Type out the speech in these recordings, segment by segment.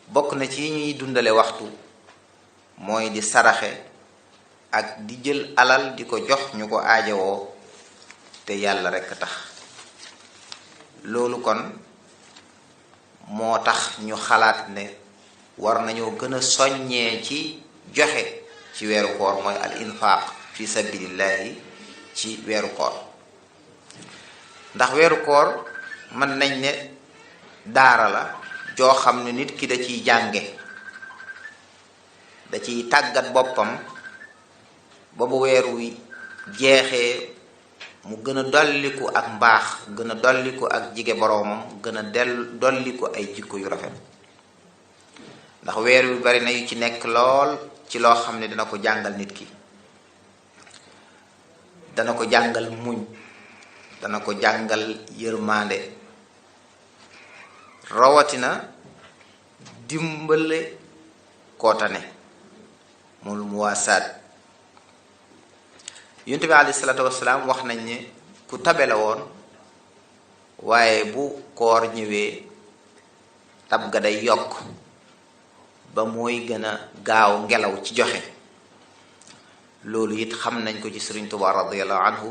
bokk na ci ñuy dundale waxtu mooy di saraxe ak di jël alal di ko jox ñu ko aajowoo te yàlla rekk tax. loolu kon moo tax ñu xalaat ne war nañoo gën a soññee ci joxe ci weeru koor, mooy al infaq fi sabilillahi ci weeru koor. ndax weeru koor mën nañ ne daara la joo xam ne nit ki da ciy jànge, da ciy tàggat boppam ba bu weer wi jeexee mu gën a dolliku ak mbaax, gën a dolliku ak jige boroomam, gën a dolliku ay jikko yu rafet. ndax weer wi bari na yu ci nekk lool ci loo xam ne dana ko jàngal nit ki, dana ko jàngal muñ, dana ko jàngal yërmande, rawatina dimbale kootane moom muwaasaat. Yonent bi alayhi salaatu wassalaam wax nañ ne ku tabe la woon, waaye bu koor ñëwee tab ga day yokk ba mooy gën a gaaw ngelaw ci joxe. loolu it xam nañ ko ci Sëriñ Tuubaa radiyallahu anhu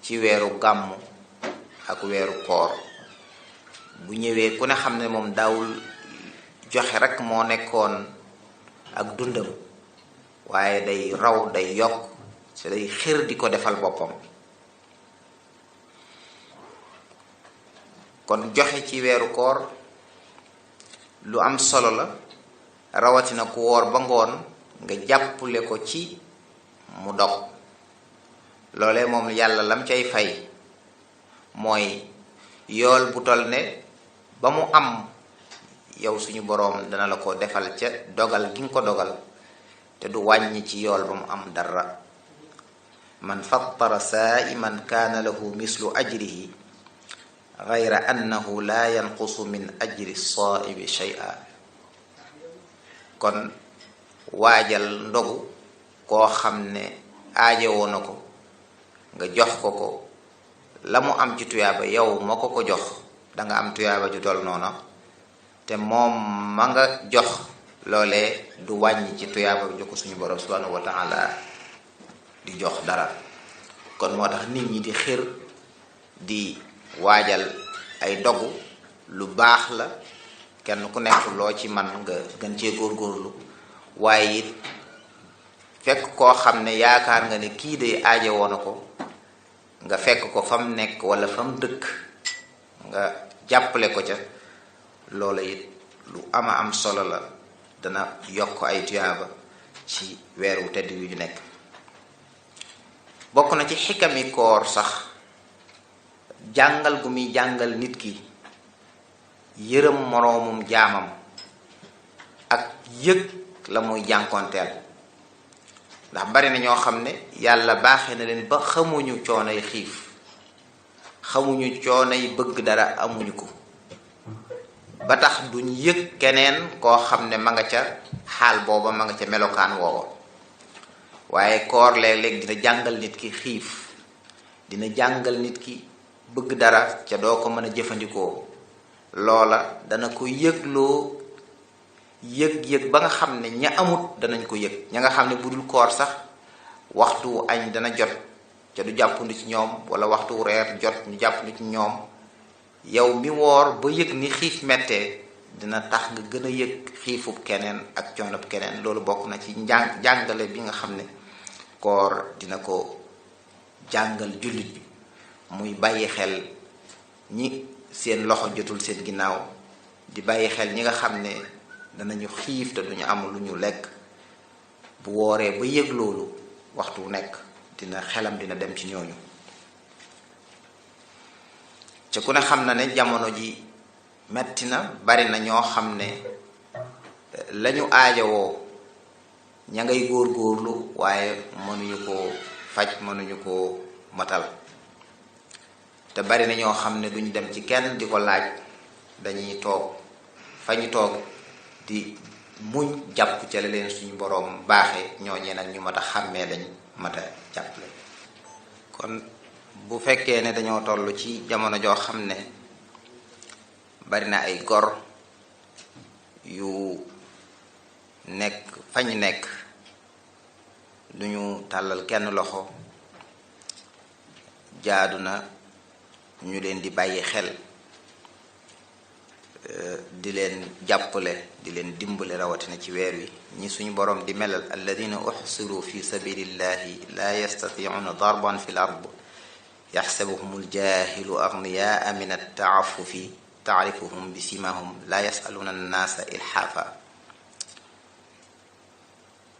ci weeru gàmmu ak weeru koor. bu ñëwee ku ne xam ne moom daawul joxe rek moo nekkoon ak dundam, waaye day raw, day yokk, ci day xir di ko defal boppam. kon joxe ci weeru koor lu am solo la, rawatina ku woor ba ngoon nga jàppule ko ci mu dog. loolee moom yàlla lam cay fay mooy yool bu tol ne ba mu am, yow suñu boroom dana la ko defal ca dogal gi nga ko dogal, te du wàññi ci yool ba mu am dara. man fattara saa'iman kaana lahu mislu ajrihi gayra annahu la yanqusu min ajri saa'imi shay'a. kon waajal ndogu koo xam ne aajowoo na ko, nga jox ko ko, la mu am ci tuyaaba yow ma ko jox danga am tuyaaba ju tol noona, te moom ma nga jox loolee du wàññi ci tuyaaba ju ko suñu borom subhanahu wa ta'ala di jox dara. kon moo tax nit ñi di xir di waajal ay dogu, lu baax la, kenn ku nekk loo ci man nga gën cee góorgóorlu. waaye it fekk koo xam ne yaakaar nga ne kii de aaje woon na ko, nga fekk ko fa mu nekk wala fa mu dëkk, nga jàppale ko ca. loola it lu ama am solo la, dana yokk ay tuyaaba ci weeru tedd wi ñu nekk. bokk na ci xikami koor sax jàngal gu muy jàngal nit ki yërëm moroomum jaamam ak yëg la muy jànkonteel. ndax bari na ñoo xam ne yàlla baaxee na leen ba xamuñu coonay xiif, xamuñu coonay bëgg dara, amuñu ko, ba tax duñ yëg keneen koo xam ne ma nga ca xaal booba, ma nga ca melokaan woowa. waaye koor léeg-léeg dina jàngal nit ki xiif, dina jàngal nit ki bëgg dara ca doo ko mën a jëfandikoo. loola dana ko yëgloo yëg-yëg ba nga xam ne ña amut danañ ko yëg. ña nga xam ne bu dul koor sax waxtu añ dana jot ca du jàppandi ci ñoom, wala waxtu reer jot ñu jàppandi ci ñoom. yow mi woor ba yëg ni xiif mettee, dina tax nga gën a yëg xiifub keneen ak coonab keneen. loolu bokk na ci jàngale bi nga xam ne koor dina ko jàngal jullit bi, muy bàyyi xel ñi seen loxo jotul seen ginnaaw, di bàyyi xel ñi nga xam ne danañu xiif te duñu am lu ñu lekk. bu wooree ba yëg loolu, waxtu wu nekk xelam dina dem ci ñooñu. ca ku ne xam na ne jamono ji metti na, bari na ñoo xam ne lañu aajowoo ña ngay góorgóorlu, waaye mënuñu koo faj, mënuñu koo matal. te bari na ñoo xam ne duñ dem ci kenn di ko laaj, dañuy toog fa ñu toog di muñ jàpp ca la leen suñu boroom baaxee. ñooñee nag ñu mat a xàmmee lañ, mat a jàppale. kon bu fekkee ne dañoo toll ci jamono joo xam ne bari na ay gor yu nekk fañ nekk duñu tàllal kenn loxo, jaadu na ñu leen di bàyyi xel, di leen jàppale, di leen dimbale rawatina ci weer wi. ñi suñu boroom di melal alladina uxsiru fi sabilillahi la yastati'una darban fi l ard yaxsabuhum aljahilu agniyaa min altaafufi taarifuhum bi simahum la yasaluna annaasa ilxaafa.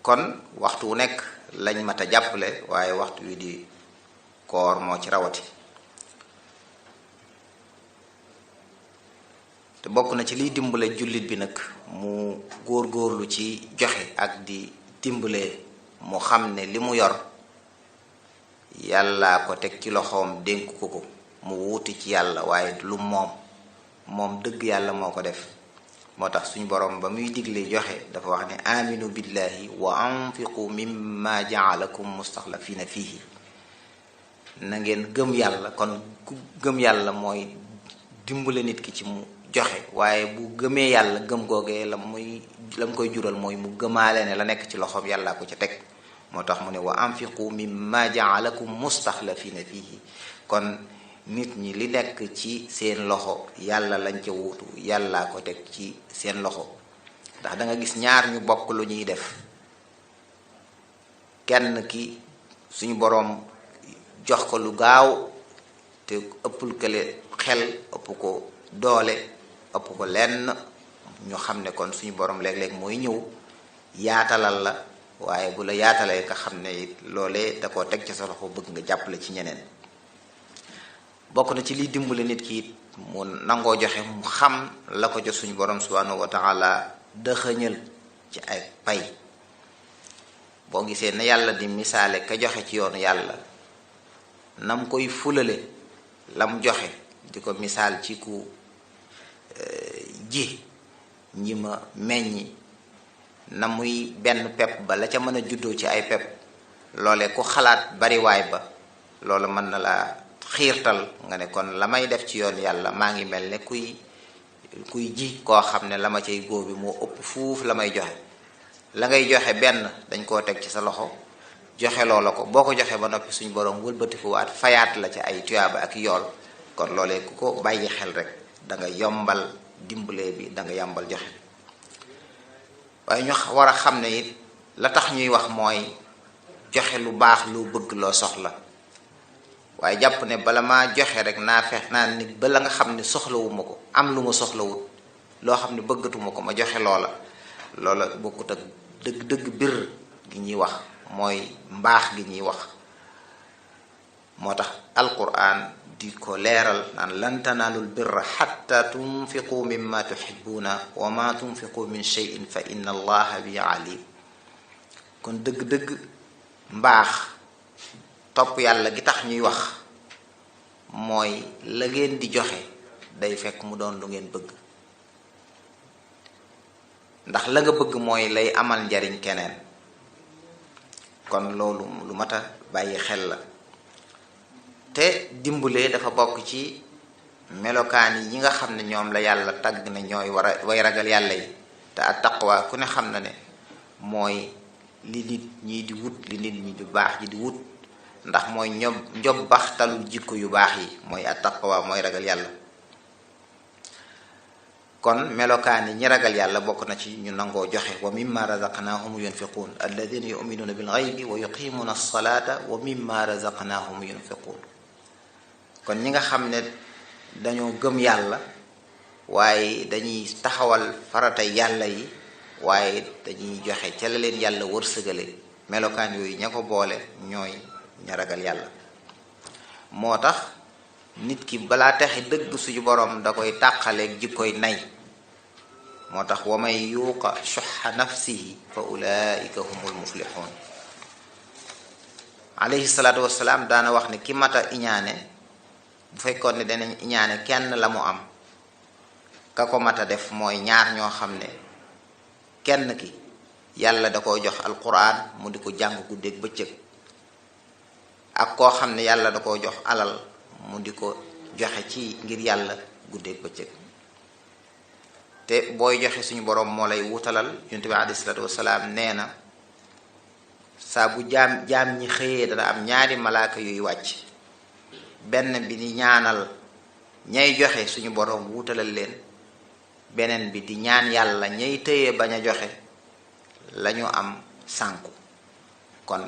kon waxtu wu nekk lañ mat a jàppale, waaye waxtu wi di koor moo ci rawati. te bokk na ci liy dimbale jullit bi nag mu góor-góorlu ci joxe ak di dimbale, mu xam ne li mu yor yàlla ko teg ci loxoom dénk ko mu wuuti ci yàlla, waaye lu moom dëgg yàlla moo ko def. moo tax suñu borom ba muy digle joxe dafa wax ne aminu billahi wa anfiqu mimma jaalakum mustaxlafina fihi. na ngeen gëm yàlla. kon ku gëm yàlla mooy dimbale nit ki ci mu joxe, waaye bu gëmee yàlla gëm googee la mu koy jural mooy mu gëmaale ne la nekk ci loxoom yàlla ko ca teg. moo tax mu ne wa anfiqu mimma jaalakum mustaxlafina fihi. kon nit ñi li nekk ci seen loxo yàlla lañ ca wuutu, yàllaa ko teg ci seen loxo. ndax da nga gis ñaar ñu bokk lu ñuy def, kenn ki suñu boroom jox ko lu gaaw te ëppul kële xel, ëpp ko doole, ëpp ko lenn, ñu xam ne kon suñu boroom léeg-léeg mooy ñëw yaatalal la, waaye bu la yaatalee nga xam ne it loolee da koo teg ci sa loxo, bëgg nga jàppale ci ñeneen. bokk na ci liy dimbale nit ki it mu nangoo joxe, mu xam la ko jox suñu borom subhanahu wa taala dëxëñal ci ay pay. boo gisee ne yàlla di misaale ka joxe ci yoonu yàlla, nam koy fulale lam joxe, di ko misaal ci ku ji ñi ma meññi, na muy benn pepp ba la ca mën a juddoo ci ay pepp, loole ku xalaat bariwaay ba, loolu mën na la xiirtal nga ne kon la may def ci yoon yàlla maa ngi mel ne kuy ji koo xam ne la ma cay góobi moo ëpp fuuf la may joxe. la ngay joxe benn dañ koo teg ci sa loxo, joxe loola ko, boo ko joxe ba noppi suñu borom wëlbatikuwaat fayaat la ci ay tuyaaba ak yool. kon loolee ku ko bàyyi xel rek da nga yombal dimbale bi, da nga yombal joxe. waaye ñu war a xam ne it la tax ñuy wax mooy joxe lu baax, lu bëgg, loo soxla. waaye jàpp ne bala maa joxe rek naa nit ba la nga xam ne soxlawuma ko, am lu ma soxlawut, loo xam ne bëggatuma ko ma joxe loola bokkut ak dëgg bir gi ñuy wax, mooy mbaax gi ñuy wax. moo tax alquran di ko leeral naan lan tanaalul birra xatta tunfiqu mimma tuhibbuna wa ma tunfiqu min shay'in fa inna allaha bi alim. kon dëgg mbaax, topp yàlla gi tax ñuy wax mooy la ngeen di joxe day fekk mu doon lu ngeen bëgg. ndax la nga bëgg mooy lay amal njariñ keneen. kon loolu lu mat a bàyyi xel la. te dimbule dafa bokk ci melokaan yi ñi nga xam ne ñoom la yàlla tagg ne ñooy way ragal yàlla yi. te at taqwa ku ne xam na ne mooy li nit ñi di wut, li nit ñi di baax ji di wut. ndax mooy njob baxtalul jikko yu baax yi, mooy at taqwa, mooy ragal yàlla. kon melokaan yi ñi ragal yàlla bokk na ci ñu nangoo joxe. wa mimma razaqnahum yunfiqun alladina yuminuna bil ghaybi wa yuqimuna as-salata wa mimma razaqnahum yunfiqun. kon ñi nga xam ne dañoo gëm yàlla, waaye dañuy taxawal faratay yàlla yi, waaye dañuy joxe ca la leen yàlla wërsëgale. melokaan yooyu ña ko boole ñooy ña ragal yàlla. moo tax nit ki balaa taxi dëgg suñu borom da koy tàqaleeg jikkoy nay. moo tax wa man yuuqa shuhha nafsihi fa ulaika humul muflihun. alayhi salaatu wassalaam daana wax ne ki mata iñaane, bu fekkoon ne danañ iñaane kenn la mu am, ka ko mata def mooy ñaar ñoo xam ne kenn ki yàlla da koo jox alquran mu di ko jàng guddeeg bëccëg, ak koo xam ne yàlla da koo jox alal mu di ko joxe ci ngir yàlla guddeeg bëccëg. te booy joxe suñu boroom moo lay wutalal. yonent bi alayhi salaatu wasalaam nee na saa bu jaam ñi xëyee dana am ñaari malaaka yuy wàcc, benn bi di ñaanal ñay joxe suñu boroom wutalal leen, beneen bi di ñaan yàlla ñay tëye bañ a joxe lañu am sànku. kon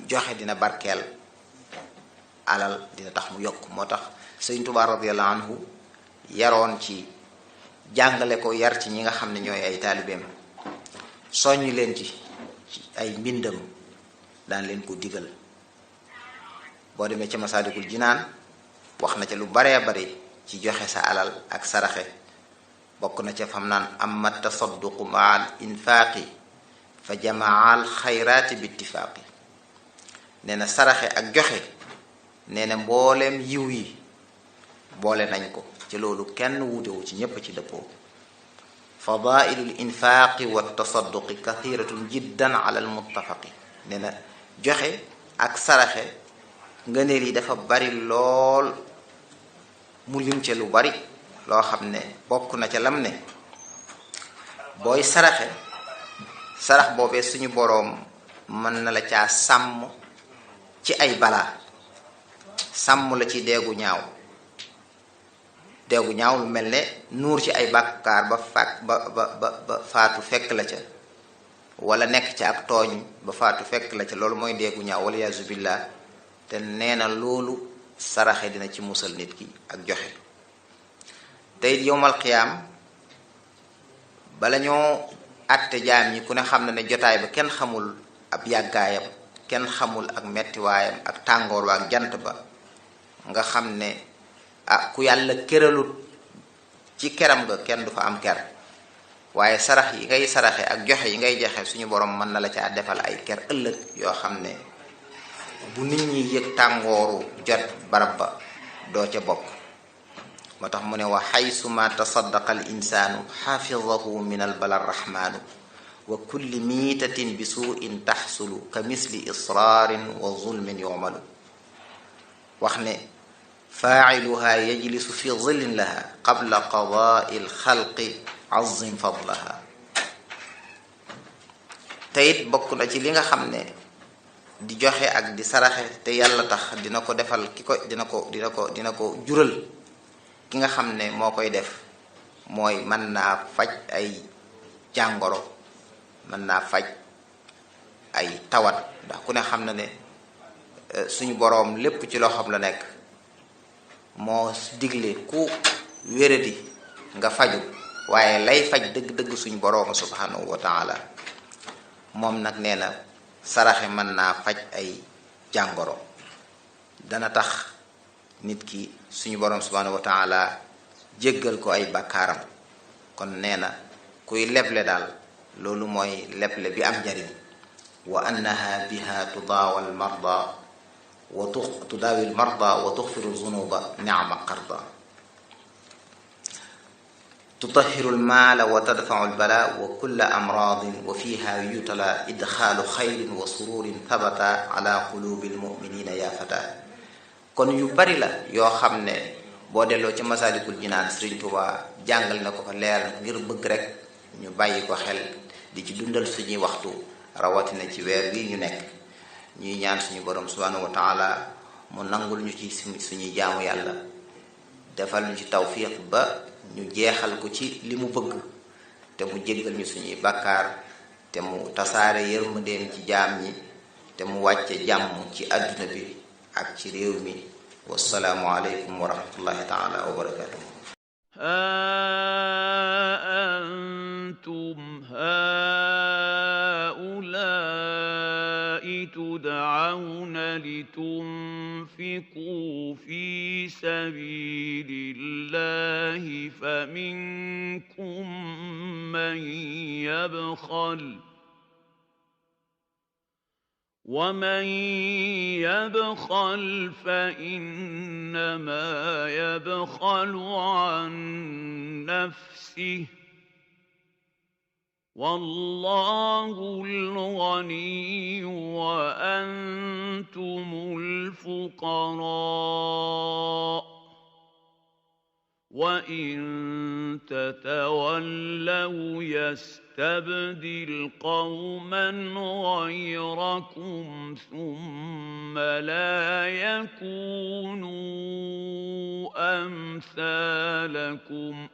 joxe dina barkeel alal, dina tax mu yokk. moo tax Sëriñ Tuubaa radiyallahu anhu yaroon ci jàngale ko, yar ci ñi nga xam ne ñooy ay taalibeem, soññ leen ci ay mbindam, daan leen ko digal. boo demee ca Masaalikul Jinaan wax na ca lu baree bari ci joxe sa alal ak saraxe. bokk na ca fam naan amma tasadduqu ma al infaaqi fa jamaa al xayraati bi ittifaaqi. nee na saraxe ak joxe, nee na mbooleem yiw yi boole nañ ko ci loolu, kenn wuutewu ci, ñépp ci dëppoo. fadailul infaaqi wa tasadduqi kathiratun jiddan ala al muttafaqi. nee na joxe ak saraxe ngëneel yi dafa bari lool, mu lim ca lu bari loo xam ne bokk na ca lam ne booy saraxe, sarax boobee suñu boroom mën na la caa sàmm ci ay balaa, sàmm la ci deegu ñaaw. deegu ñaaw lu mel ne nuur ci ay bàkkaar ba faatu fekk la ca, wala nekk ca ak tooñ ba faatu fekk la ca, loolu mooy deegu ñaaw wala yaazu billah. te nee na loolu saraxe dina ci musal nit ki ak joxe. te it yowmal qiyaam bala ñoo àtte jaam yi, ku ne xam na ne jotaay ba kenn xamul ab yàggaayam, kenn xamul ak mettiwaayam ak tàngoor wa ak jant ba. nga xam ne ku yàlla këralut ci keram nga kenn du fa am ker, waaye sarax yi ngay saraxe ak joxe yi ngay joxe suñu borom mën na la caa defal ay ker ëllëg yoo xam ne bu nit ñi yëg tàngooru jot barab ba doo ca bokk. moo tax mu ne wa xaysuma tasaddaqa al insaanu xafidahu min al bala rahmaanu wa kulli miitatin bi suuin taxsulu ka misli israarin wa zulmin yumalu. wax ne faaciluha yajlisu fi zillin laha qabla qadaai alxalqi azim fadlaha. te it bokk na ci li nga xam ne di joxe ak di saraxe te yàlla tax dina ko defal ki ko dina ko jural ki nga xam ne moo koy def, mooy mën naa faj ay jàngoro, mën naa faj ay tawat. ndax ku ne xam na ne suñu boroom lépp ci loxoom la nekk, moo digle ku wéradi nga faju, waaye lay faj dëgg-dëgg suñu boroom subhanahu wa taala. moom nag nee na saraxe mën naa faj ay jàngoro, dana tax nit ki suñu boroom subhanahu wa taala jéggal ko ay bàkkaaram. kon nee na kuy leble daal loolu mooy leble bi am njariñ. wa annaha biha tudaawi al marda wa tuxfiru zunuba ni'ma qarda. tutahiru al maala wa tadfau al bala wa kulla amradin wa fiha yutala idxaalu xayrin wa sururin thabata ala qulubi al muminina ya fata. kon yu bari la yoo xam ne boo delloo ci Masaalikul Jinaan Sëriñ Tuubaa jàngal na ko fa leer ngir bëgg rek ñu bàyyi ko xel di ci dundal suñuy waxtu, rawatina ci weer wi ñu nekk. ñuy ñaan suñu borom subhanahu wa taala mu nangul ñu ci suñuy jaamu yàlla, defal ñu ci tawfiq ba ñu jeexal ko ci li mu bëgg, te mu jéggal ñu suñuy bàkkaar, te mu tasaare yërmandeem ci jaam ñi, te mu wàcce jàmm ci àdduna bi ak ci réew mi. wassalaamu aleykum wa rahmatullahi taala wa barakatuh. أنتم هؤلاء تدعون لتنفقوا في سبيل الله فمنكم من يبخل ومن يبخل فإنما يبخل عن نفسه والله الغني وأنتم الفقراء وإن تتولوا يستبدل قوما غيركم ثم لا يكونوا أمثالكم